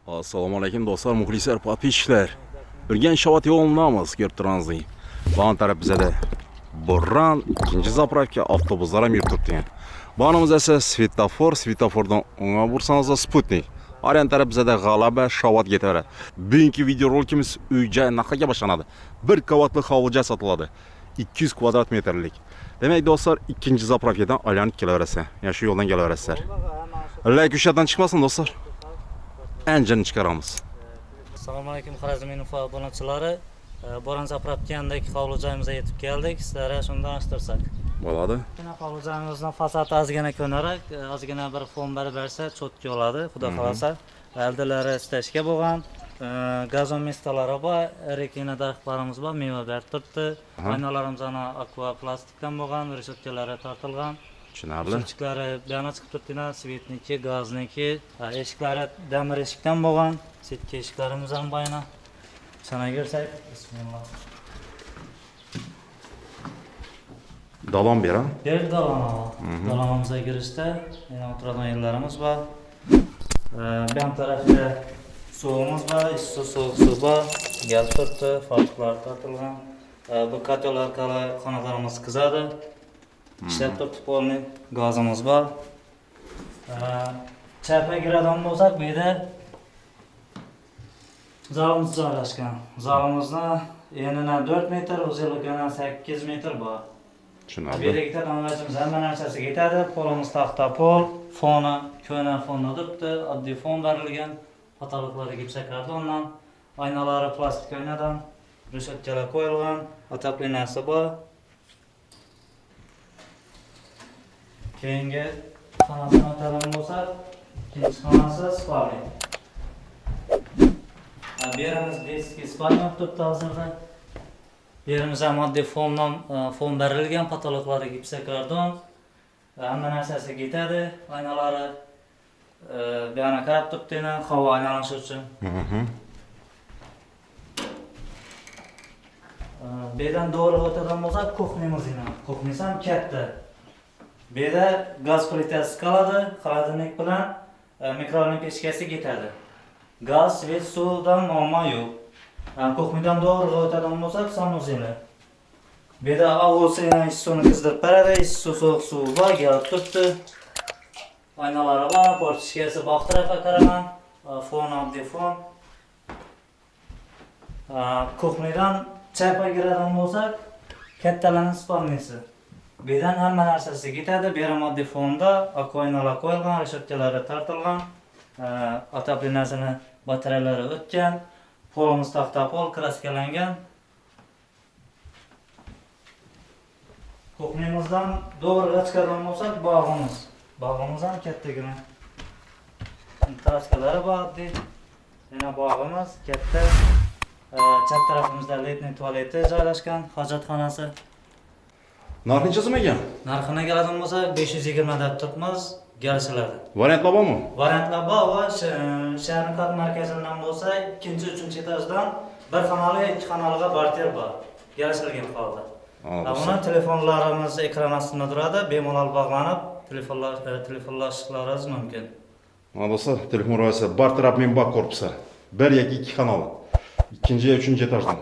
Assalomu alaykum do'stlar, muxlislar, подписчик lar. Urganch Shavat yo'lindamiz, ko'rib turganingizdek. Bu taraf bizada Bo'ron, ikkinchi заправка, avtobuslar ham yurib turibdi. Banimiz esa svetofor, svetofordan o'ngga bursangiz Sputnik. Aryan taraf bizada G'alaba, Shavat ketaveradi. Bugungi videorolikimiz uy-joy narxiga boshlanadi. Bir qavatli hovli sotiladi. 200 kvadrat metrlik. Demak do'stlar, ikkinchi заправка dan aylanib kelaverasizlar. Ya'ni shu yo'ldan kelaverasizlar. Like ushadan chiqmasin do'stlar. Anjani chiqaramiz. Assalomu alaykum, Xorazm Info obunachilari. Bo'ron заправка yonidagi hovli joyimizga yetib keldik. Sizlarga shuni tanishtirsak. Bo'ladi. Mana hovli joyimizni fasadi ozgina ko'narak, ozgina bir fon berib bersa чётко bo'ladi, xudo xohlasa. Oldilari стежка bo'lgan, gazon места lari bor, erikina daraxtlarimiz bor, meva berib turibdi. Aynalarimiz ana akva plastikdan bo'lgan, reshotkalari tortilgan. Tushunarli. Счётчик lari buyog'ina chiqib turibdi, свет niki, gazniki, eshiklari demir eshikdan bo'lgan, сетка eshiklarimiz ham bor yana. Sana girsak, bismillah. Dalon beraman. Bir dalon. Dalonimizga girishda yana o'tiradigan yerlarimiz bor. Bu yan tarafda suvimiz bor, issiq sovuq suv bor. Kelib turibdi, farqlar tortilgan. Bu котёл orqali xonalarimiz qizadi. Ishlab turibdi полный. Gazimiz bor. Chapga kiradigan bo'lsak, bu yerda zalimiz joylashgan. Zalimizni enidan 4 metr, uzunligidan 8 metr bor. Bu Tushunarli. yerda ketadigan hamma narsasi ketadi. Polimiz taxta pol, foni ko'na fonda turibdi, oddiy fon berilgan. Потолок lari gipsakardondan, oynalari plastik oynadan, reshotkalar qo'yilgan, отопление si bor. Keyingi xonasini o'tadigan bo'lsak, ikkinchi xonasi спальня. Bu yerimiz детский спальня bo'lib turibdi hozirda. Bu yerimiz ham oddiy fondan fon berilgan, потолок lari gipsakardon. Hamma narsasi ketadi, oynalari bu yoqqa qarab turibdi yana havo aylanishi uchun. Bu yerdan to'g'ri o'tadigan bo'lsak, кухня miz yana. Кухня si ham katta. Bu yerda gaz plitasi qoladi, холодильник bilan mikrovolnavka pechkasi ketadi. Gaz, свет, suvdan muammo yo'q. Кухня dan to'g'ri o'tadigan bo'lsak, санузел i. Bu yerda og'usi yana suvni qizdirib beradi, issiq sovuq suv bor, kelib turibdi. Oynalari bor, форточка si bog' tarafga qaragan, fon oddiy fon. Кухня dan chapga kiradigan bo'lsak, kattalarning спальня si. Bu yerdan hamma narsasi ketadi. Bu yer ham oddiy fonda oynalar qo'yilgan, reshotkalari tortilgan, отопление sini batareyalari o'tgan, polimiz taxta pol, краска langan. Кухня mizdan to'g'riga chiqadigan bo'lsak, bog'imiz. Bog'imiz ham kattagina. Краска lari bor oddiy. Yana bog'imiz katta. Chap tarafimizda летний tualeti joylashgan, hojatxonasi. Narxi necha so'm ekan? Narxini keladigan bo'lsa 520 deb turibmiz, kelishiladi. Variantlar bormi? Variantlar bor va shaharning qaq markazidan bo'lsa, ikkinchi, uchinchi etajdan bir xonali, ikki xonaliga barter bor. Kelishilgan holda. Buni telefonlarimiz ekran ostida turadi, bemalol bog'lanib, telefonlashishlaringiz mumkin. Mana do'stlar, telefon ro'yxati bartaraf minbar korpusi. Bir yoki ikki xonali. Ikkinchi ya uchinchi etajdan.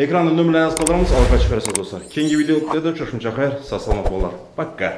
Ekranda nomerlarni qoldiramiz, aloqa chiqarasiz do'stlar. Keyingi videoda uchrashguncha xayr, sog' salomat bo'linglar. Пока.